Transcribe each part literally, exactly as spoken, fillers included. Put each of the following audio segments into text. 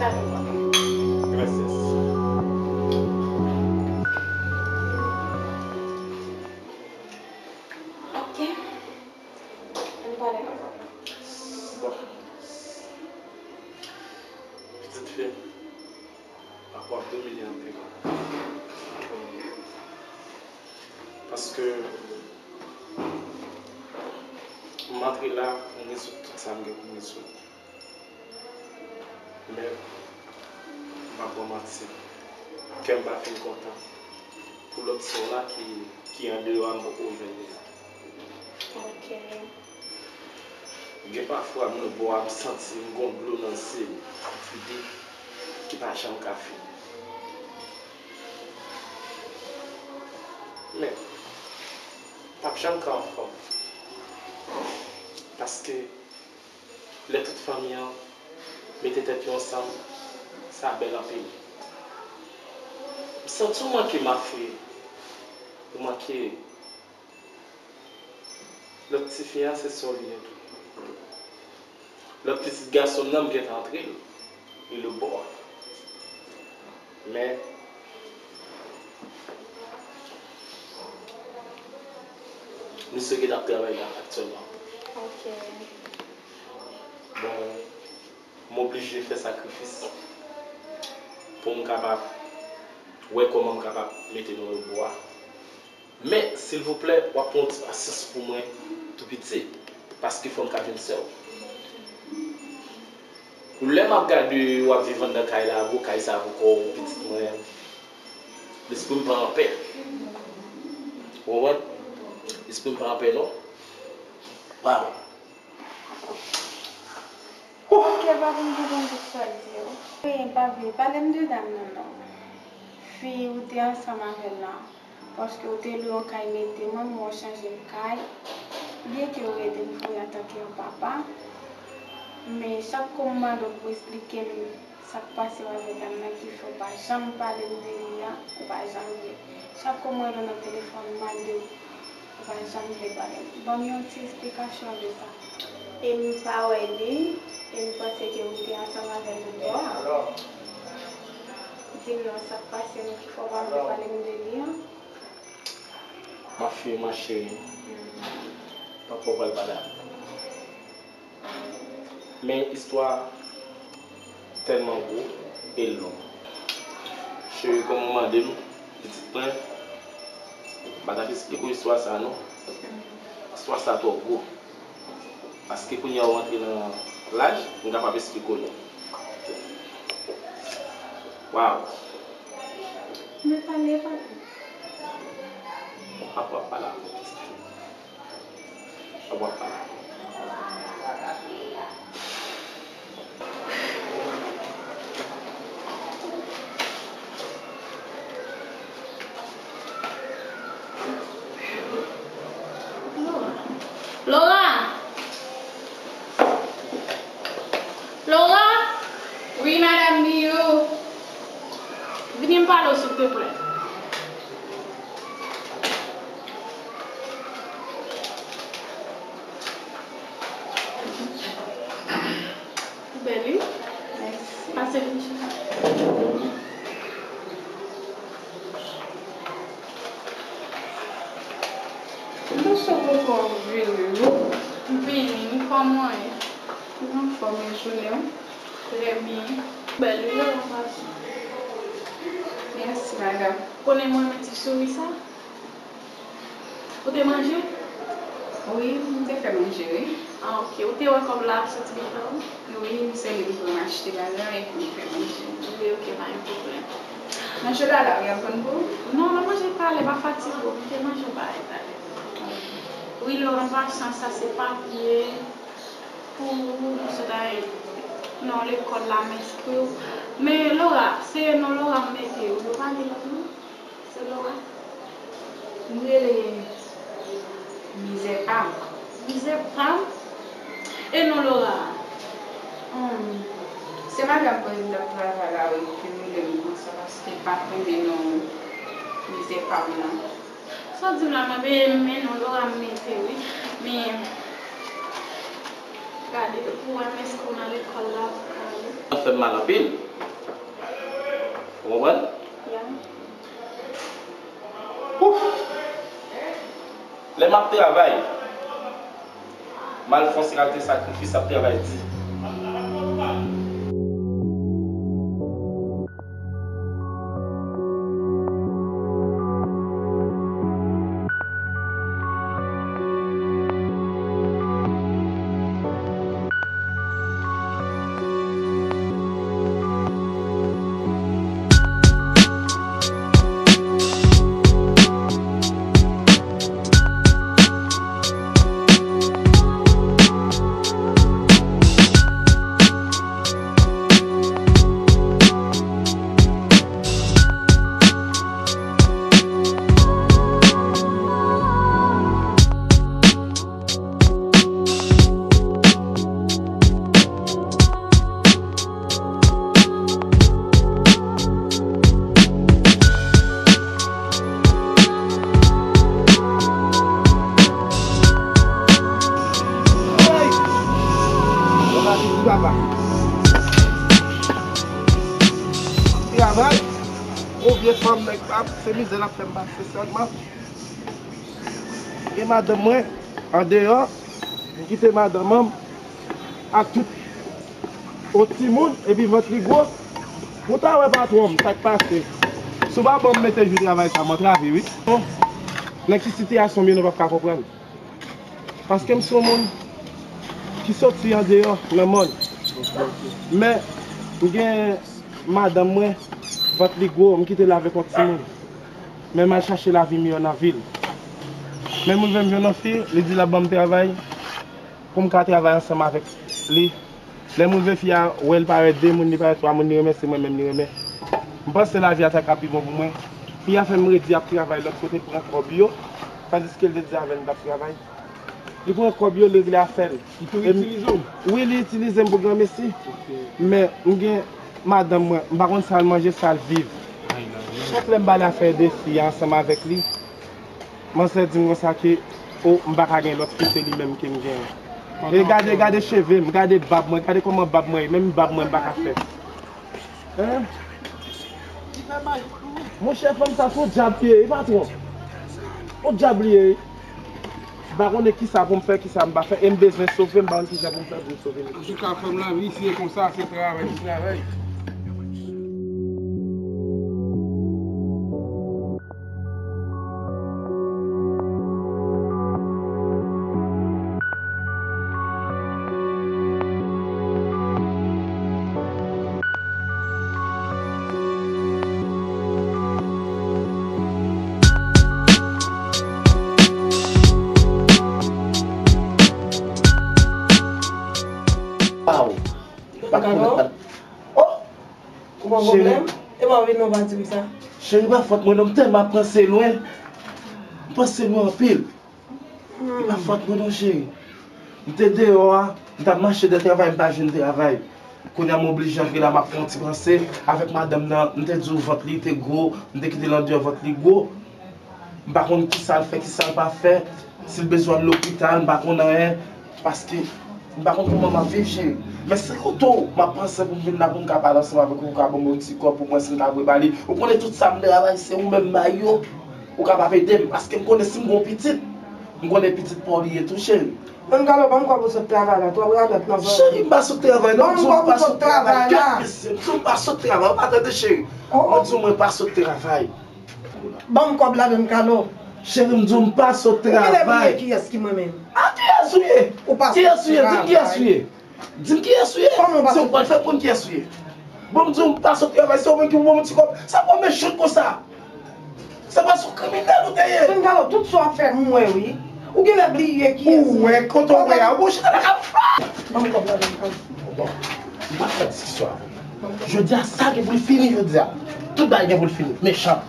Talè, papa. Gracias. Ok. Ann pale non, papa. Bon. Pitit fi, papa w ap domine anpil. Paske m antre la pou m rezoud tout sa m gen pou m rezoud. Men, m p ap ba w manti, kè m pa fin kontan pou lòt sè w la ki, ki andeyò a m poko jwenn li la. Ok. Gen pafwa m nan bò a, m santi m gon dlo nan zye m, m vide, ki pa janm ka fini. Men, p ap janm ka anfòm. Paske lè tout fanmi an mete tèt yo ansanm, sa bèl anpil. M santi w manke Mafe, ou manke lòt tifi a, se sè w li ye tou. Lòt pitit gason m nan, m gentan antre l, li lòtbò a. Men, misye gentan ap travay la aktyèlman. Ok. Bon, m oblije fè sakrifis pou m kapab wè kòman m kapab mete nou lòtbò a. Men, silvouplè, w ap pran yon ti pasyans pou mwen, tou piti, paske fò m ka jwenn sè w. Lè m ap gade w ap viv anndan kay la, gwo kay sa pou kò w, pitit mwen, lespri m pa anpè. Ou konprann? Lespri m pa anpè, non. Waw. Ok, pa vin gen bon gout sa di yo. E, pa vle, pale m de dam nan non. Fi ou te ansanm avè l lan. Paske ou te lwe yon kay mete mwen, men w chanje m kay. Byen ke ou rete m kounye a antanke yon papa, men chak kou m mande w pou w esplike m sa k pase w avè dam nan ki fè w pa janm pale m de li a, ou pa janm vle. Chak kou m rele w nan telefòn, m mande w, ou pa janm vle pale m. Ban m yon ti esplikasyon de sa. E m pa wè li, e m panse ke ou te ansanm avè l lòtbò a. Di m non, sa k pase nou ki fè w pa vle pale m de li an? Mafe, ma chérie, papa w pral pale avè w. Men istwa a tèlman gwo e long. Cheri, kòm ou mande m, pitit mwen, m pa t ap esplike w istwa sa a non. Istwa sa a twò gwo. Paske kounye a ou antre nan laj, m kapab esplike w li. Waw. Men pale, pale. Papa w ap pale avè w, pitit fi. Papa w ap pale avè w. Laura! Laura! Wi, madanm Miyou. Vini m pale w, silteplè. Ou bèl, wi. Mèsi. Pase vin chita. M panse w poko vini, non? M vini, wi, kòman w ye? M anfòm, e jounen w? Trè byen. Bèl, wi, lè w pase. Mèsi, madanm. Konnen mwen renmen ti souri sa. Ou te manje? Wi, m te fè manje, wi. Ah, ok. Ou te wè kòb la ap soti byen fè w? Wi, se li m pran achte bagay epi m fè manje. Wi, ok, pa gen pwoblèm. Manje la la, wi, ap vann pou ou? Non, m ap manje talè, pa fatige w, m te manje yon bagay talè. Wi, Laura, an pasan, sa se papye pou sot al nan lekòl la, m enskri w. Men, Laura, se non Laura m mete, wi, yo pa gen lòt non. Se Laura? M rele Mizè pa m. Mizè pa m? E non Laura a? Hmm, se madanm mwen ki t ap travay la, wi, ki rele m konsa, paske m pa konnen non Mizè pa m nan. Sa w di m la, mwen, men, men non Laura m mete, wi. Men, gade, pou wè m enskri w nan lekòl la, pou ka ale. Sa fè m mal anpil. Ou konprann? Ouf! Lè m ap travay, m al fè yon seri de sakrifis, ap travay di. Travay. Yon vye fanm nèg pa, se mizè l ap fè m pase sèlman. Gen madanm mwen andeyò, m kite madanm an ak tout yon timoun, epi vant li gwo. Ou ta wè patwon m, sa k pase. Si w pa ban m mete jou travay sa, m antrave, wi. Bon, nan ki sitiyasyon m ye, nou p ap ka konprann. Paske m se yon moun ki soti andeyò nan mòn. Men, m gen madanm mwen, vant li gwo, m kite l avèk yon timoun. Men m al chache lavi miyò nan vil. Men m rive m jwenn yon fi, li di l ap ban m travay pou m ka travay ansanm avèk li. Lè m rive fi a wè l parèt de moun, li parèt twa moun, li renmen, se mwen menm li renmen. M panse lavi a ta ka pi bon pou mwen. Fi a fè m redi ap travay lòt kote pran kòb yo, tandiske l te di avè l m t ap travay. Li pran kòb yo, li regle afè l. Li tou itilize w? Wi, li itilize m pou granmesi. Men, m gen madanm mwen, m pa konn sa l manje, sa l viv. Chak lè m pale afè de fi a ansanm avèk li, manzè di m konsa ke, o, m pa ka gen lòt fi, se li menm ke m genyen. E gade, gade cheve m, gade bab mwen, gade kòman bab mwen ye, menm bab mwen m pa ka fè. Hein? Monchè, fanm sa se yon dyab li ye, wi, patwon. Yon dyab li ye, wi. M pa konnen kisa pou m fè, kisa m pa fè, e m bezwen sove, m pa konn kijan pou m fè pou m sove m. Antouka, fanm lavi, si e konsa, se travay, se travay. Waw. Pa konn. Oh! Ou gon pwoblèm? E pa vin non pa di m sa. Cheri, pa fòt mwen non, m tèlman ap panse lwen. M panse lwen anpil. E pa fòt mwen non, cheri. M te deyò a, m t ap mache de travay, m pa jwenn travay. Kounye a m oblije antre la, m ap fè yon ti panse avèk madanm nan. M te di w vant li te gwo, m te kite l andeyò, vant li gwo. M pa konn kisa l fè, kisa l pa fè. Si l bezwen al lopital, m pa konn anyen. Paske m pa konn kòman m ap viv, cheri. Men si kote w, m ap panse pou m vin la pou m ka pale ansanm avèk ou, ou ka ban m yon ti kòb pou mwen, si m ka voye ba li. Ou konnen tout sa m travay, se ou menm m bay yo. Ou kapab ede m, paske m konnen si m gon pitit, m konnen pitit pa w li ye tou, cheri. Ann Kalo, ban m kòb ou sot travay la, twò radòt nan zòrèy. Cheri, m pa sot travay, non, m di w m pa sot travay. Kèt mesye, m di w m pa sot travay, ou pa tande, cheri. Mwen di w mwen pa sot travay. Ban m kòb la, Don Kalo. Cheri, m di w m pa sot travay. Ou genlè bliye kiyès ki mwen menm. A kiyès ou ye? Ou pa sot travay. Kiyès ou ye? Di m kiyès ou ye. Di m kiyès ou ye. Si w pral fè m konn kiyès ou ye. Bon, m di w m pa sot travay, se ou menm ki pou ban m ti kòb. Sa pa mechan konsa. Se pa sou kriminèl ou te ye. Don Kalo, tout sa w ap fè m wè wi. Ou genlè bliye kiyès ou ye. Ou wè, kote w wè a, ou chita la k ap fè. Ban m kòb la, Don Kalo. Bon, m pa fè diskisyon avè w. Jodi a, sa gen pou l fini jodi a. Tout bagay gen pou l fini. Mechan.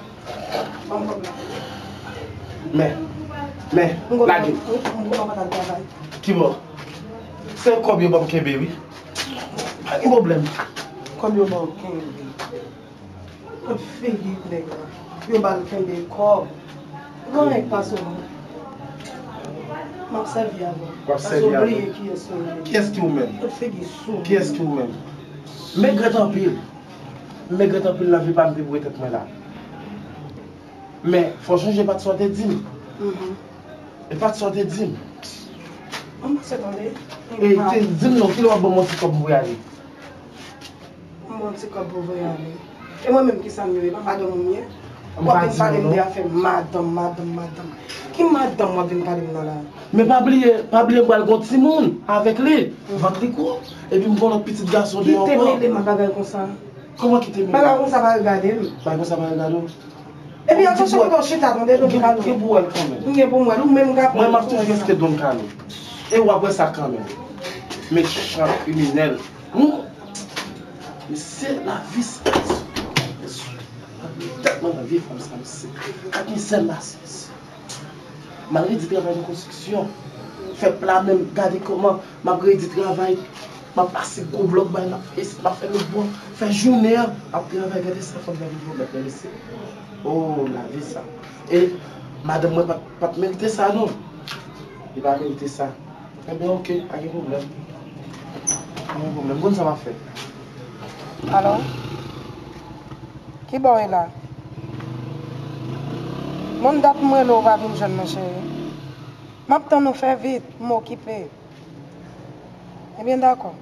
Men, men, lage. Kibò? Se kòb yo ban m kenbe, wi. Pa gen pwoblèm. Kòb yo ban w kenbe. Kot figi nèg la? Yo ba l kenbe kòb. Ou gen anyen k pase w, non? M ap sèvi avè w. W ap sèvi avè m? Paske w bliye kiyès ou ye. Kiyès ki ou menm? Kot figi sou. Kiyès ki ou menm? Men grèt anpil. M regrèt anpil nan vi pa m te boure tèt mwen la. Men, fò w sonje pa t sa w te di m. E pa t sa w te di m. An pase tande. E te di m non, kilè w ap ban m yon ti kòb m voye ale? M ba w ti kòb pou voye ale. E mwen menm ki sa m ye? E pa madanm ou m ye? W ap vin pale m de afè madanm, madanm, madanm. Ki madanm w ap vin pale m nan la? Men pa bliye, pa bliye m pral gon timoun avèk li. Vant li gwo. Epi m gon lòt pitit gason deyò ankò. Kite mele m ak bagay konsa. Kòman kite mele m? Bagay konsa pa regade m. Bagay konsa pa regade w? Epi atann chak fwa w chita tande Don Kalo. Gen pou wè l kanmenm. M gen pou m wè l, ou menm ka pran. Mwen m ap toujou rete Don Kalo. E w ap wè sa kanmenm. Mechan kriminèl. Hum. Mesye, lavi sa. Tèt mwen nan vye fanm sa, mesye. Ak misye m pase, mesye. M al redi travay nan konstriksyon. Fè pla menm, gade kòman m ap redi travay. M ap pase gwo blòk bay, m ap fè isit, m ap fè lòt bò. Fè jounen an, m ap travay, gade sa fanm nan vin pwomèt mwen, mesye. Oh, lavi sa. E madanm mwen pa t, pa t merite sa, non. Li pa merite sa. Enben, oke, pa gen pwoblèm. Pa gen pwoblèm. M konn sa m ap fè. Alo? Ki bò w ye la? Moun, dat m rele w pa vin jwenn mwen, cheri. M ap tann ou, fè vit, m okipe. Ebyen, dakò.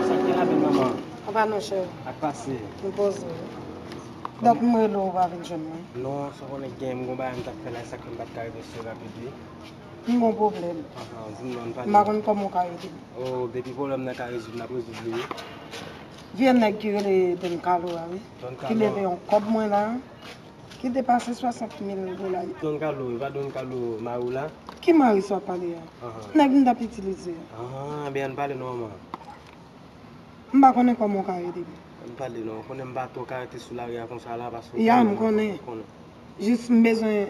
Sa k gen la bèl manman? Apa non, cheri. Ak pase. M poze. Dat m rele w pa vin jwenn mwen. Non, sa w konnen gen, m gon bagay m t ap fè la, e sa k fè m pa t ka rive sou rapid, wi. M gon pwoblèm. Aha, di m non, n pale. M pa konn kòman w ka ede m. Oh, depi pwoblèm nan ka rezoud, n ap rezoud li, wi. Vye nèg ki rele Don Kalo a, wi. Don Kalo. Ki leve yon kòb mwen la, ki depase swasant mil dola. Don Kalo, e pa Don Kalo mari w la? Ki mari sa w ap pale a? Aha. Nèg m t ap itilize a. Ah, ebyen, ann pale non, manman. M pa konnen kòman w ka ede m. Ann pale non, ou konnen m pa twò ka rete sou lari a konsa la, paske ou konnen mwen pa twò konnen. Jis m bezwen,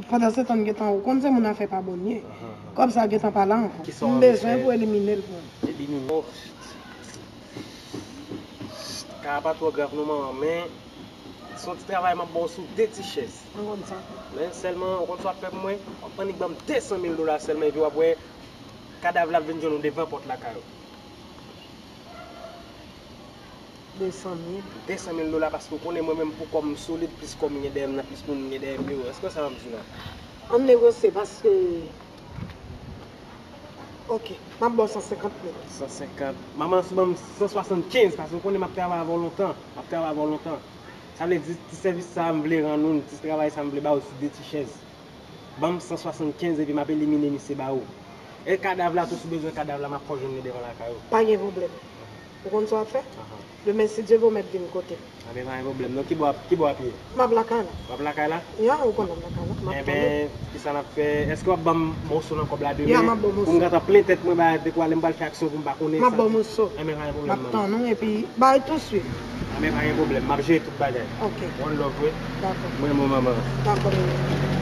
pandan se tan m gentan, ou konn se moun afè pa bon ye. Aha, aha. Kòb sa gentan pa la ankò. M bezwen pou elimine l pou mwen. Elimine. Ka a pa twò grav non, manman, men se yon ti travay m ap ba w sou de ti chèz. M konn sa. Men sèlman, ou konn sa w ap fè pou mwen? W ap annik ban m de san mil dola sèlman, epi w ap wè kadav la ap vin jwenn ou devan pòt lakay ou. De san mil. De san mil dola, paske w konnen mwen menm pou kò m solid, plis kò m gen dèyè m nan, plis moun m gen dèyè m yo. Èske w wè sa m ap di w la? Ann negosye, paske, oke, m ap ba w san senkant mil. San senkant. Manman, si w ban m san swasannkenz, paske w konnen m ap travay avè w lontan. M ap travay avè w lontan. Sa vle di, ti sèvis sa a m vle rann ou, ti travay sa a m vle ba w sou de ti chèz. Ban m san swasannkenz epi m ap elimine misye ba ou. E kadav la tou, si w bezwen kadav la, m ap fè w jwenn li devan lakay ou. Pa gen pwoblèm. Ou konn sa w ap fè? Aha. Demen, si Dye vle, w mèt vin kote m. Anben, pa gen pwoblèm. Non, ki bò, ki bò w ap ye? M ap lakay la. W ap lakay la? Ya, ou konn m ap lakay la. M ap tann ou. Enben, kisa n ap fè? Èske w ap ban m moso nan kòb la demen? Ya, m ap ba w moso. Pou m gentan plen tèt mwen, ba, dekwa lè m pral fè aksyon pou m pa konnen sa. M ap ba w moso. Enben, pa gen pwoblèm, manman. M ap tann ou, epi bay tousuit. Anben, pa gen pwoblèm. M ap jere tout bagay. Ok. One love, wi. Dakò. Mwen, mon manman. Dakò, bebe.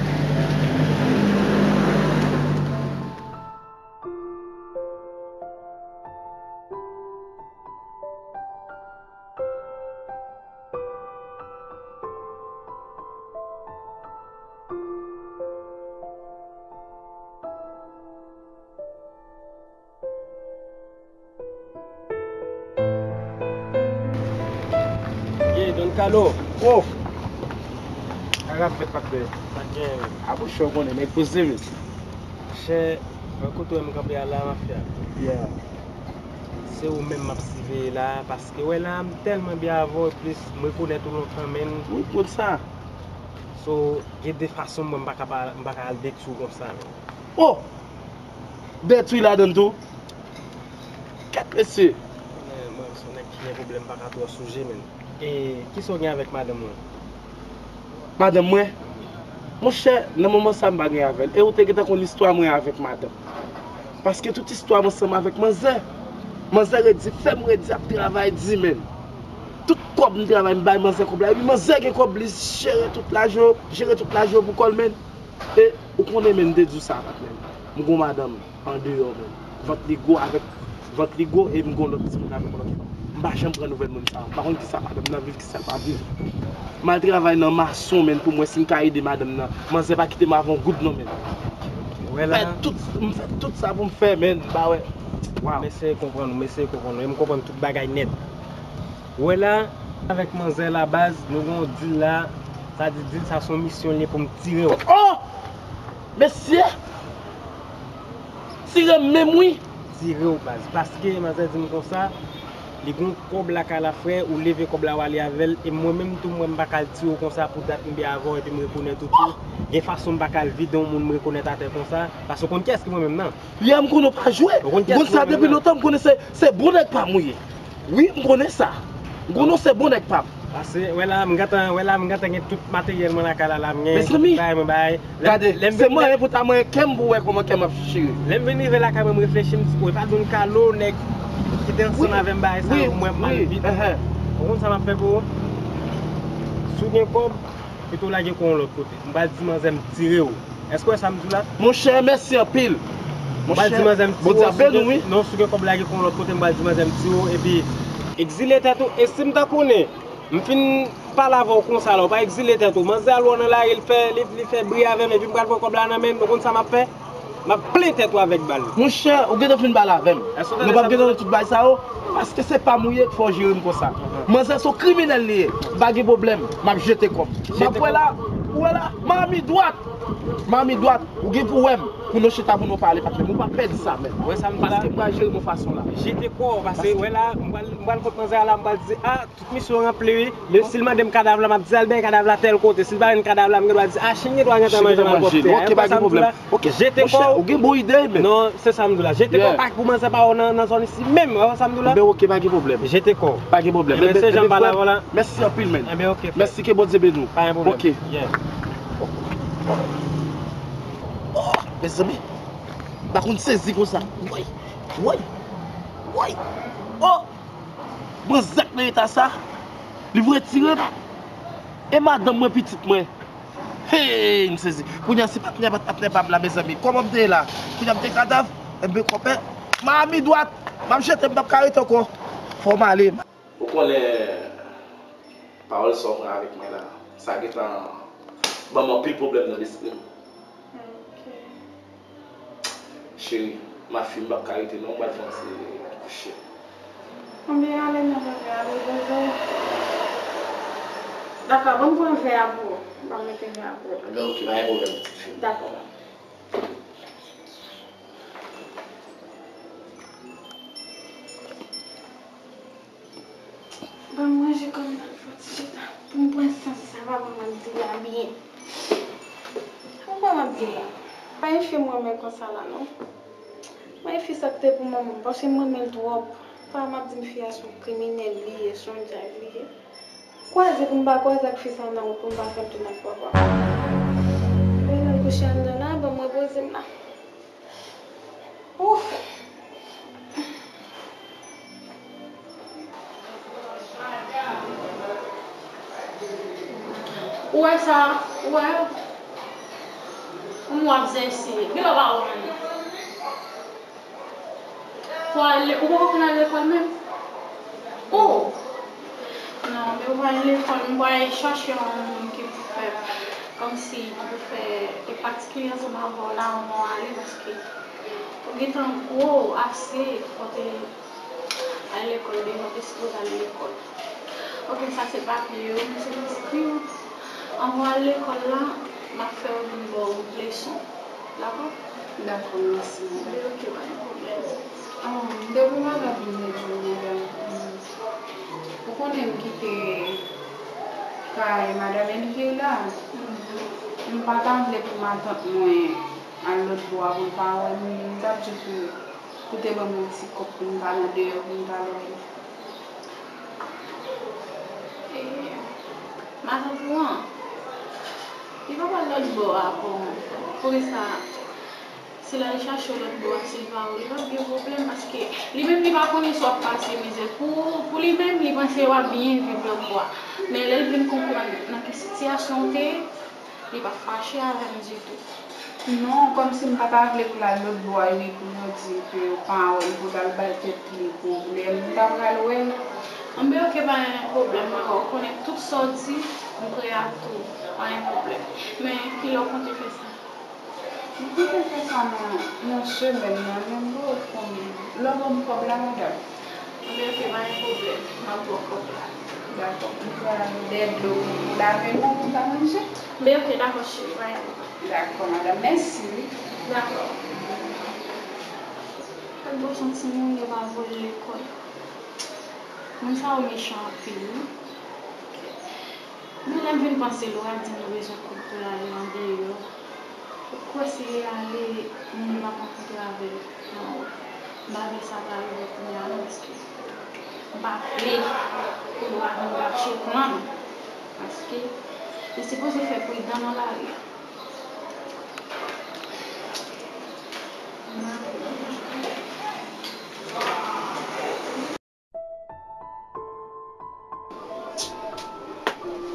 Ye, Don Kalo. Oh! Sa k ap fèt, patnè? Sa k gen? Abouche, w konnen, nèg poze, mesye. Chè, mwen kote w wè m kanpe a la, mafya. Yeah. Se ou menm m ap siveye la, paske wè la, m tèlman byen avè w, eplis m rekonèt ou lontan, menn. Wi, kot sa? So, gen de fason mwen m pa ka pa, m pa ka al detwi w konsa, menn. Oh! Detwi ladann tou? Kèt mesye! Mwen, mwen se yon nèg ki gen pwoblèm, m pa ka twò sonje, menn. E kisa w gen avèk madanm ou? Madanm mwen? Monchè, nan moman sa a m pa gen avè l. E ou te gentan konn istwa mwen avèk madanm. Paske tout istwa m ansanm avèk manzè. Manzè redi, fè m redi, ap travay di, menn. Tout kòb m travay, m bay manzè kòb la. Epi manzè gen kòb li, jere tout lajan yo, jere tout lajan yo pou kò l, menn. E ou konnen, menn, m te di w sa, patnè. M gon madanm andeyò, menn. Vant li gwo avèk, vant li gwo e m gon lòt timoun avèk yon lòt fanm. M pa janm pran nouvèl moun sa a. M pa konn kisa madanm nan viv, kisa l pa viv. M al travay nan mason, menn, pou m wè si m ka ede madanm nan. Manzè pa kite m avè yon goud non, menn. Wè la. M fè tout, m fè tout sa pou m fè, menn. M pa wè. Waw. M eseye konprann ou, m eseye konprann ou, e m konprann tout bagay nèt. Ou wè la, avèk manzè la baz, nou gen yon dil la, sa di dil sa se yon misyon li ye pou m tire w. Oh! Mesye! Tire m menm wi! Tire w baz, paske manzè di m konsa, li gen yon kòb lakay la frè, ou leve kòb la w ale avè l, e mwen menm tou m wè m pa ka al tire w konsa pou dat m byen avè w, epi m rekonèt ou tou, gen fason m pa ka al vide yon moun m rekonèt atè konsa, paske w konn kiyès ki mwen menm nan. Yè m konnen w pa jwe. Ou konn kiyès ki mwen menm nan. Depi lontan m konnen se, se bon nèg pa m ou ye. Wi, m konnen sa. M konnen w se bon nèg pa m. Pase, wè la, m gentan, wè la, m gentan gen tout materyèl mwen lakay la, la, m gen tout bagay mwen bay. Gade, se manyen pou ta manyen kè m pou wè kòman kè m ap chire. Lè m vin rive lakay mwen, m reflechi, m di, "Woy, pa di yon kalo nèg ki te ansanm avè m bay sa, mwen m al vit." Ou konn sa m ap fè pou ou? Si w gen kòb, kite w lage kò w yon lòt kote. M pral di manzè m tire w. Èske w wè sa m di w la? Monchè, mèsi anpil. Monchè, Bondye ap beni w wi. Non, si w gen kòb lage kò w yon lòt kote, m pral di manzè m tire w, epi egzile tèt ou. E si m ta konnen, m fin pale avè w konsa la, ou pa egzile tèt ou. Manzè al wè w nan lari, li fè, li, li fè bri avè m, epi m pral pran kòb la nan men l, ou konn sa m ap fè? M ap plen tèt ou avèk bal. Monchè, ou gentan fin pale avè m. Nou p ap gentan nan tout bagay sa yo, paske se pa m ou ye k fè w jere m konsa. Manzè se yon kriminèl li ye. M pa gen pwoblèm, m ap jete kòb. M ap wè la, ou wè la, manmi dwat. Manmi dwat, ou gen pou wè m, pou nou chita pou nou pale, patnè m. Ou pa pèdi sa menm. Ou wè sa m di la? Paske m pral jere m yon fason la. Jete kò w, paske wè la, m pral, m pral kot manzè a la, m pral di, a, tout misyon ranpli wi. Men si l mande m kadav la, m ap di al bay kadav la tèl kote. Si l pa jwenn kadav la, m gen dwa di, a, chen gen dwa gentan manje malpwòpte a. Ok, pa gen pwoblèm. Ok, jete kò w. Ou gen bon ide, men. Non, se sa m di w la. Jete kò w, pa pou manzè pa wè w nan, nan zòn isi menm. Ou wè sa m di w la? Ben, ok, pa gen pwoblèm. Jete kò w. Pa gen pwoblèm. Ebyen, se jan m pale avè w la. Mèsi anpil, men. Ebyen, ok, frè. Mèsi, ke Bondye beni w. Pa gen pwoblèm. Ok. Yeah. Oh, mezanmi, m pa konn sezi konsa. Woy, woy, woy. Oh! Manzè k nan eta sa, li vle tire m. E madanm mwen, pitit mwen. Hey, m sezi. Kounye a, si patnè pa t patnè pa m la, mezanmi, kòman m te ye la? Kounye a, m te kadav. Enben, kòpè, manmi dwat, m ap jete, m p ap ka rete ankò. Fò m ale. Ou konnen, pawòl sa w pran avèk mwen la, sa gentan ban m anpil pwoblèm nan lespri m. Ok. Cheri, ma fille, m p ap ka rete non, m pral fè yon ti kouche. Konbyen ale nan vè a, ale bebe? Dakò, ban m pran vè a pou ou. Ban m mete vè a pou ou. Ebyen, ok, pa gen pwoblèm, ti fi. Dakò. Ban m ranje kò m nan fò ti chita pou m pran sans sa, papa m ap di a byen. Papa m ap di a. Pa gen fi m renmen konsa la non. Pa gen fi sa k te pou manman m, paske m renmen l twòp. Papa m ap di m fi a se yon kriminèl li ye, se yon djab li ye. Kwaze pou m pa kwaze ak fi sa nan wout pou m pa fè l tounen ak papa m. Lè l al kouche anndan la, ban m repoze m la. Ouf! Ou wè sa? Ou wè? Ou wè w ap zèse. Gen lè w pa wè anyen. Pou al, ou poko konn al lekòl menm? Oh! Non, men ou pa al lekòl, m pral chache yon moun ki pou fè, kòmsi ki pou fè e patikilye ansanm avè w la, anvan w ale, paske ou gentan gwo ase pou w te al lekòl deja, w te sipoze al lekòl. Ok, sa se papye yo, m se enskri w. Anvan w al lekòl la, m ap fè w vin ba w leson. Dakò? Dakò, mèsi, madanm. Li oke, pa gen pwoblèm. Ah, m te pou madanm vin rejwenn madanm. Ou konnen m kite kay madanm Elvire la. M pa ta vle pou matant mwen al lòt bò a pou l pa wè m. M t ap di pou, pou te ban m yon ti kòb pou m ta nan deyò, pou m ta lòbèy. E, matant ou an, li pa pral lòt bò a, bon, poukisa, si l al chache w lòt bò a, si l pa wè w, li p ap gen pwoblèm, paske li menm li pa konnen si w ap pase mizè. Pou, pou li menm, li panse w ap byen viv lòt bò a. Men lè l vin konprann nan ki sitiyasyon w te ye, li p ap fache avè m ditou. Non, kòmsi m pa ta vle pou l al lòt bò a, epi pou yo di ke yo pa wè l, pou l al bay tèt li pwoblèm. M ta pral wè l. Anben, oke, pa gen pwoblèm, ou konnen tout sa w di, m prè a tou, pa gen pwoblèm. Men, kilè w konte fè sa? M te fè sa nan, nan semèn nan, men m ba w konbyen. Lè w ban m kòb la, madanm. Anben, oke, pa gen pwoblèm. M ap ba w kòb la. Dakò. M pral dèyè dlo pou lave men pou m ka manje. Anben, oke, dakò, cheri, pa gen pwoblèm. Dakò, madanm. Mèsi, wi. Dakò. Fèk bon, santi moun yo pa voye lekòl. Moun sa yo mechan anpil, wi. Men lè m vin panse, Laura di m li bezwen kout pou l ale andeyò. Ou kwè si li ale, moun yo p ap rankontre avè l nan wout? M pa vle sa ta rive kounye a non, paske m pa vle pou Laura vin rache plan m. Paske li sipoze fè pridan nan lari a.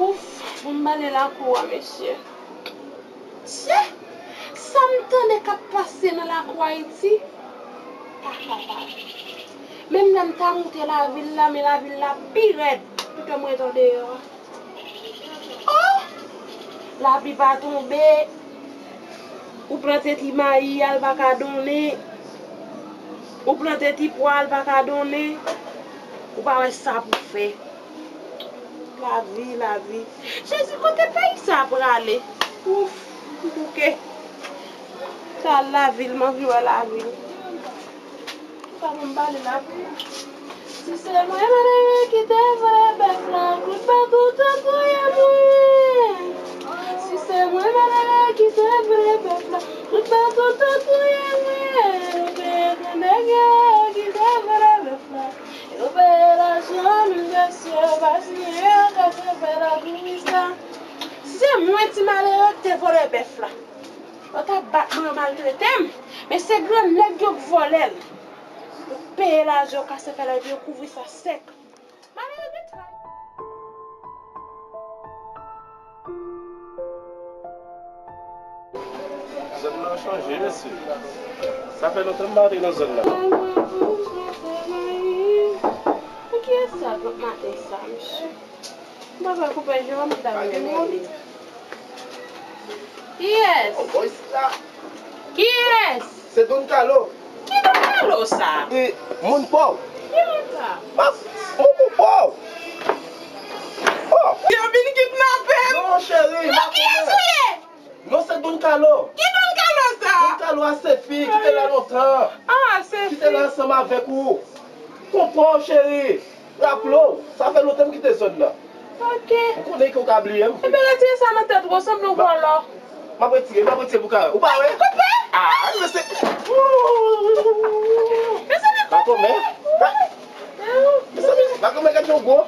Ouf, bon, m bale lakou a, mesye. Sye, sa m tande k ap pase nan lakou Ayiti? Pa kapab. Menm lè m ta moute lavil la, men lavil la pi rèd. Pito m ret andeyò a. Oh! Lapli pa tonbe. Ou plante ti mayi a, l pa ka donnen. Ou plante ti pwa a, l pa ka donnen. Ou pa wè sa pou fè. Lavi, lavi. Jezi, kote peyi sa a prale? Ouf, m bouke. Sa lavil, m anvi wè lavil. Sa pou m pale la pou. Si se mwen malere ki te vòlè bèf la, kout baton ta touye mwen. Si se mwen malere ki te vòlè bèf la, kout baton ta touye mwen. Ou te konn nèg yo ki te vòlè bèf la. Yo peye lajan, mesye, pa siyen, ka se fè la touris la. Si se mwen ti malere ki te vòlè bèf la. Yo t ap bat mwen, yo maltrete m. Men se grann nèg yo k vòlè l. Yo peye lajan, yo kase fè la, epi yo kouvri sa sèk. Malere gen tray. Zòn nan chanje, mesye. Sa fè lontan m pa antre nan zòn nan. Kiyès sa, granm maten sa, mesye? Mwen pa koupe je m, m ta Pa gen moun. Kiyès? Yon bòy isit la. Kiyès? Se Don Carlo. Ki Don Carlo sa? E, moun pa w. Ki moun sa? Ma, moun pou pa w. Oh. Yo vin kidnape m. Non, cheri, non, kiyès ou ye? Non, se Don Carlo. Ki Don Carlo sa? Don Carlo a Sefi, ki te la lontan. Ah, Sefi. Ki te la ansanm avèk ou. Konpò, cheri. Raple w, sa fè lontan m kite zòn nan. Ok. M konnen ke w ka bliye m. Ebyen, retire sa nan tèt ou, ou sanble yon vòlò. M ap retire, m ap retire pou ka wè. Ou pa wè? Koupe! Ah, men se. Mezanmi, koupe! Makomè. Mezanmi, makomè, gad yon gwo.